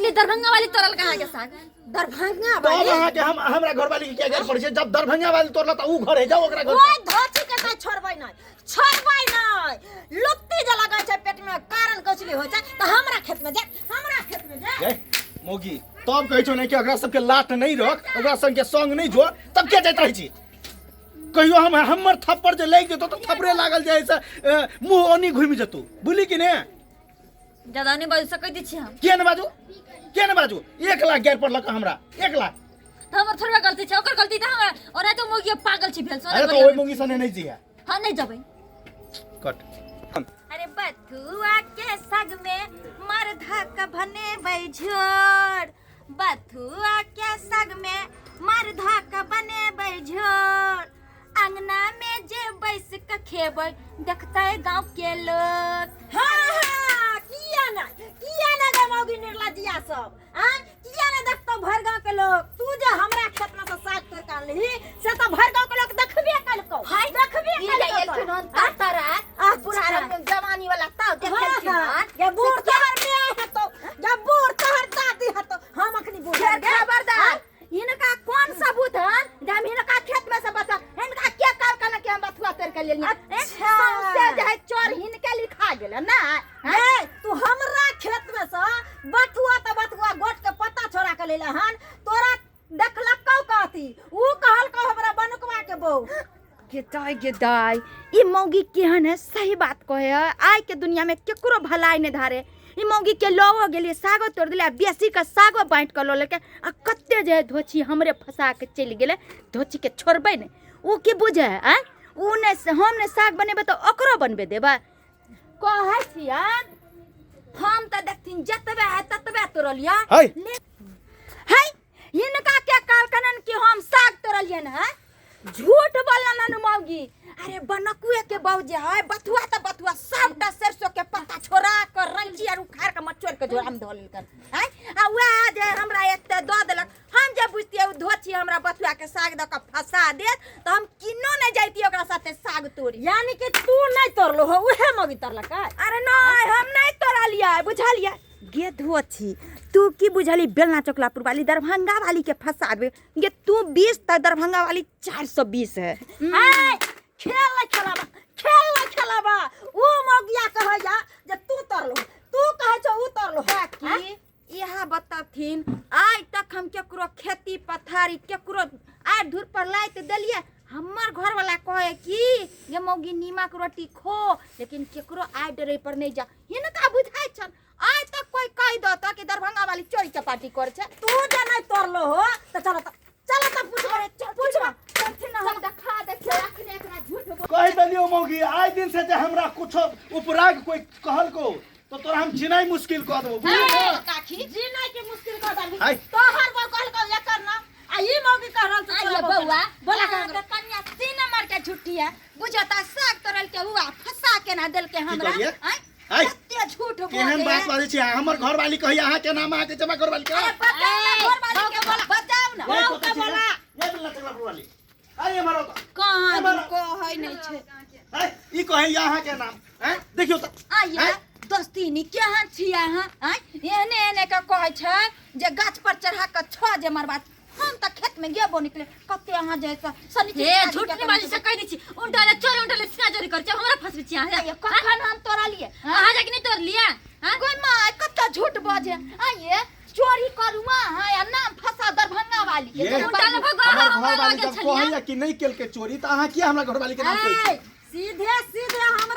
सुनली दरभंगा वाली तोड़ल कहाँ के साग दरभंगा तब वाली अहाँ के हम हमरा घरवाली के किया गारि पड़ै छै जब दरभंगा वाली तोड़ला तऽ ऊ घर है जाओ ओकरा घर ओइ धोती के तऽ छोड़बै नहि छोड़बै नहि लुत्ती जे लगै छै पेट में कारण कचली होइ छै तऽ हमरा खेत में जा हमरा खेत में जा गे मौगी तब कहै छौ ने कि ओकरा सबके लाट नहि रख ओकरा सबके संग नहि जोड़ तब के जाइत रहै छी कहियो हम हमर थप्पड़ जे लागि जेतौ तऽ थप्पड़े लागल जाइ से मुँह ओनी घुमि जेतौ बुझली कि ने ज्यादा नहीं बाजू सकै छी हम किया ने बाजू किया ने बाजू 1 लाख गारि पड़लक हमरा 1 लाख। तऽ हमर थोड़बे गलती छै, ओकर गलती तऽ हमरा ओना तऽ मौगी पागल छी भेल। अरे तऽ ओहि मौगी सने नहि जिया। हाँ, नहीं जेबै। कट। अरे बथुआ के साग में मरधा के बनेबै झोर, बथुआ के साग में मरधा के बनेबै झोर, अंगना में जे बैस के खेबै देखतै गांव के लोग। हाँ, किया ना, किया ना गे मौगी निर्लज्जिया सब आ किया ना देखतौ भर गांव के लोग? तू जे हमरा खेत में से साग तोड़ के आनलही से तो भर गांव के लोग देखबे कलकौ, देखबे ई कलकौ जे एलखिन तोरा। हन तरतरात आ बुढ़ा रंग जवानी वाला ताव देखलखिन हन। ये बूढ़ तोहर माय हेतौ, ये बूढ़ तोहर दादी हेतौ, हम अखनी बूढ़ फेर गे। खबरदार, हिनका कोन सबूत हन जे हम हिनका खेत में से बचा? हिनका के कहलकन कि हम बथुआ तोड़ के लेलियै? अच्छा। सौंसे जे है चोर हिनके लिखा गेल ना। ए, तू हमरा खेत में से बथुआ त बथुआ गोट के पत्ता छोड़ा के लेले हन। तोरा देखलकौ कथी? ऊ कहलकौ हमरा बनुकवा के बहू। गे दाई, गे दाई, ई मौगी केहन है? सही बात कहे है, आइ के दुनिया में केकरो भलाई नहीं धारे। ई मौगी के लवो गेलिए, सागो तोड़ दिले आ बेसी के सागो बाँटि के लऽ लेलकै आ कते जे है धोछी हमरे फंसा के चलि गेलै। धोछी के छोड़बै नहि। ऊ की बुझे है? आँय, ऊ नहि हम नहि साग बनेबै तऽ ओकरो बनबे देबै? कहै छियन हम तऽ देखथिन जतबे है ततबे तोड़लियै। है। है, हिनका के कहलकन कि हम साग तोड़लियन है? झूठ बोललन मौगी। अरे बनकुए के बहू जे है बथुआ त बथुआ सबटा सरसों के पत्ता छोड़ा कर रंची आर उखाड़ के मचोड़ के झोरा में धो लेलकन है आ वएह जे हमरा एते दऽ देलक। हम जे बुझतियै ओ धोछी हमरा बथुआ के साग दऽ के फंसा देत तऽ हम किनो नहि जैतियै ओकरा साथे साग तोड़ी। यानी कि तू नहीं तोड़लो हो, उहे मौगी तोड़लक? अरे नहीं, हम नहीं तोड़लियै, बुझलियै? गे धोछी, तू की बुझली? बेलना चौकलापुर वाली दरभंगा वाली के फंसाबे गे तू 20 तऽ दरभंगा वाली 420 है। ए, खेल नहीं खेलाबा, खेल नहीं खेलाबा। ऊ मौगिया कहैया जे तू तोड़लो, तू कहै छौ ऊ तोड़लो। की इएह बतथिन, आइ तक हम केकरो खेती पथारी केकरो आइ धूर पर लाइत देलियै? हमर घरवाला कहे कि ये मौगी नीमक रोटी खो, लेकिन केकरो आइ डरे पर नहीं जा। हिनका बुझाइ छन आइ तक कोई कहि दत कि दरभंगा वाली चोरी चपाटी कर छै? तू जे नहीं तोड़लो हो तऽ चल तऽ, चल तऽ पूछबा, पूछबा। चलथिन न, हम देखा देखियो अखने एकरा झूठ बोल। कहि देलियौ मौगी, आइ दिन से जे हमरा कुछो उपराग कोई कहलको तो तोरा हम जिनाइ मुश्किल कऽ देबो, बुझली ने? काकी जीनाइ के मुश्किल कऽ देलही। हाय। तोहर बहू कहलकौ एकर नाम आ ई मौगी कह रहल छै आइए तोरा बहू के बौआ। नाम। बोला। अहाँके कनिया तीन नंबर के झूठी है, बुझता साग तोड़ल के हुआ फंसा के ना देलके हमरा। कहलियै? आँय? आँय? कते झूठ बोले। केहन बात बाजै छी अहाँ? हमर घरवाली कहिया अहाँ के नाम, अहाँके जमा घरवाली के? अरे बताउ ना, घरवाली के बोला, बताउ ना। ये कतऽ छी रे? ये बेलना चकलापुर वाली। आइ एम्हर आउ तऽ। कहाँ एम्हर आउ। कहै नहि छै। आँय, ई कहैया अहाँ के नाम। आँय, देखियौ तऽ। आइए आँय? दोस्तीनी, केहन छी अहाँ? आँय, एहने एहने के कहै छै जे गाछ पर चढ़ा के छह जे मरबा। हम तऽ खेत में गेबो निकले कते अहाँ जे शनिचर हे, झूठ नहीं बाजी से कह दै छी। उल्टा ले चोरी, उल्टा ले सीना चोरी कर छै, हमरा फंसबै छी अहाँ? कखन हम तोड़लिए? अहाँ जाके नहीं तोड़ लिया? हाँ? कोई माय कते झूठ बजे। आइए चोरी करू अहाँ या नाम फंसा दरभंगा वाली के? ये उल्टा ले भगवा हमर हमरा घरवाली लगे जब छलियै। कहैया कि नहीं केलकै चोरी तऽ अहाँ किया हमरा घरवाली के नाम कहै छी? ए, सीधे सीधे हमरा